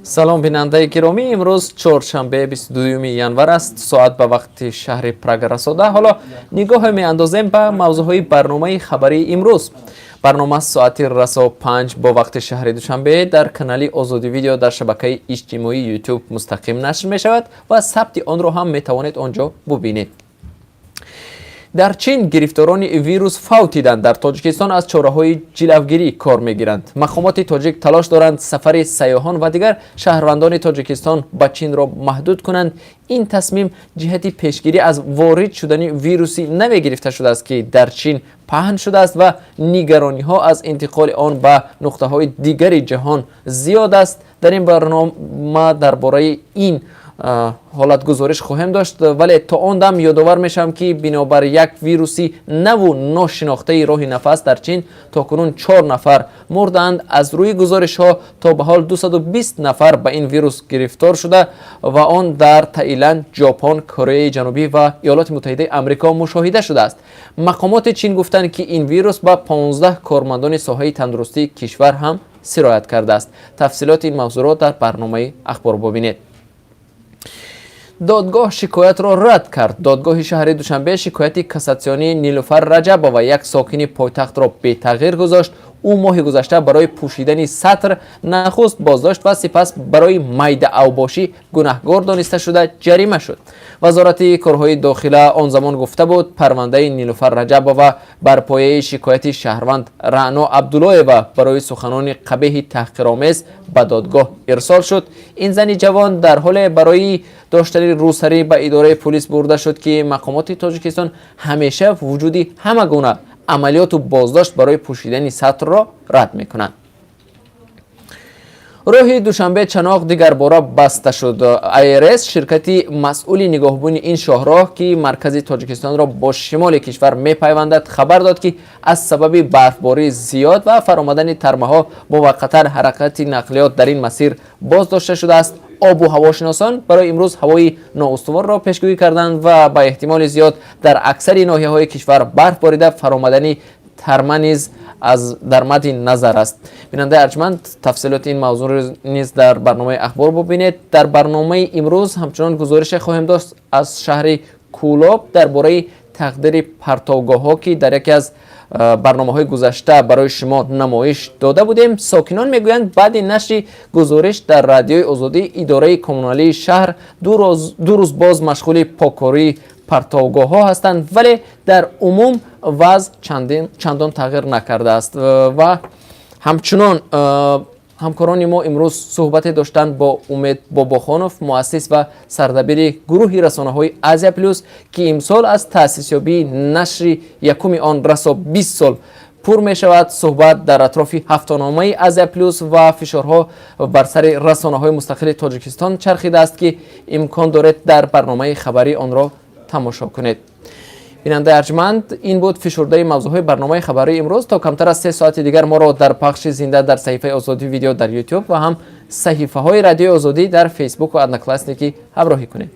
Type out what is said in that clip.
Салом, бинандаи гиромӣ. Имрӯз чоршанбе, 22 январ аст. Соат ба вақти шаҳри Прага расода. Ҳоло нигоҳе меандозем ба мавзӯъҳои барномаи хабарии имрӯз. Барнома соати расо 5 бо вақти шаҳри Душанбе дар канали Озодӣ Видео дар шабакаи иҷтимоии Ютуб мустақим нашр мешавад ва сабти онро ҳам метавонед он ҷо бубинед. Дар Чин гирифторони вирус фавтиданд, дар Тоҷикистон аз чораҳои ҷилавгирӣ кор мегиранд. Мақомоти тоҷик талош доранд сафари сайёҳон ва дигар шаҳрвандони Тоҷикистон ба Чинро маҳдуд кунанд. Ин тасмим ҷиҳати пешгирӣ аз ворид шудани вируси наве гирифта шудааст, ки дар Чин паҳн шудааст ва нигарониҳо аз интиқоли он ба нуқтаҳои дигари ҷаҳон зиёд аст. Дар ин барнома дар бораи ин ҳолат гузориш хоҳем дошт, вале то он дам ёдовар мешавам, ки бинобар як вируси наву ношинохтаи роҳи нафас дар Чин то кунун чор нафар мурданд. Аз рӯи гузоришҳо, то ба ҳол 220 нафар ба ин вирус гирифтор шуда ва он дар Таиланд, Ҷопон, Кореяи Ҷанубӣ ва Иёлоти Муттаҳидаи Амрико мушоҳида шудааст. Мақомоти Чин гуфтанд, ки ин вирус ба 15 кормандони соҳаи тандурустии кишвар ҳам сироят кардааст. Тафсилоти ин мавзӯъро дар барномаи ахбор бубинед. Додгоҳ шикоятро рад кард. Додгоҳи шаҳри Душанбе шикояти кассатсионии Нилуфар Раҷабова, як сокини пойтахтро, бетағйир гузошт. Ӯ моҳи гузашта барои пӯшидани сатр нахуст боздошт ва сипас барои майдаавбошӣ гунаҳгор дониста шуда, ҷарима шуд. Вазорати корҳои дохила он замон гуфта буд, парвандаи Нилуфар Раҷабова бар пояи шикояти шаҳрванд Раъно Абдуллоева барои суханони қабеҳи таҳқиромез ба додгоҳ ирсол шуд. Ин зани ҷавон дар ҳоле барои доштани рӯсарӣ ба идораи пулис бурда шуд, ки мақомоти Тоҷикистон ҳамеша вуҷуди ҳама гуна амалиёту боздошт барои пӯшидани сатрро рад мекунанд. Роҳи Душанбе Чаноқ дигарбора баста шуд. АРС, ширкати масъули нигоҳбони ин шоҳроҳ, ки маркази Тоҷикистонро бо шимоли кишвар мепайвандад, хабар дод, ки аз сабаби барфбории зиёд ва фаромадани тармаҳо муваққатан ҳаракати нақлиёт дар ин масир боздошта шудааст. Обу ҳавошиносон барои имрӯз ҳавои ноустуворро пешгӯӣ карданд ва ба эҳтимоли зиёд дар аксари ноҳияҳои кишвар барф борида, фаромадани тарма низ аз дар мадди назар аст. Бинандаи арҷманд, тафсилоти ин мавзӯъро низ дар барномаи ахбор бубинед. Дар барномаи имрӯз ҳамчунон гузорише хоҳем дошт аз шаҳри Кӯлоб дар бораи тақдири партовгоҳҳо, ки дар яке аз барномаҳои гузашта барои шумо намоиш дода будем. Сокинон мегӯянд, баъди нашри гузориш дар Радиои Озодӣ идораи коммуналии шаҳр 2 рӯз боз машғули поккории партовгоҳҳо ҳастанд, вале дар умум вазъ чандон тағйир накардааст. Ва ҳамчунон ҳамкорони мо имрӯз суҳбате доштанд бо Умед Бобохонов, муассис ва сардабири гурӯҳи расонаҳои Азия Плюс, ки имсол аз таъсисёбии нашри якуми он расо 20 сол пур мешавад. Суҳбат дар атрофи ҳафтаномаи Азия Плюс ва фишорҳо бар сари расонаҳои мустақили Тоҷикистон чархидааст, ки имкон доред дар барномаи хабарӣ онро тамошо кунед. Бинандаи арҷманд, ин буд фишурдаи мавзӯъҳои барномаи хабарии имрӯз. То камтар аз 3 соати дигар моро дар пахши зинда дар саҳифаи Озодӣ Видео дар Ютуб ва ҳам саҳифаҳои Радиои Озодӣ дар Фейсбуку Одноклассники ҳамроҳӣ кунед.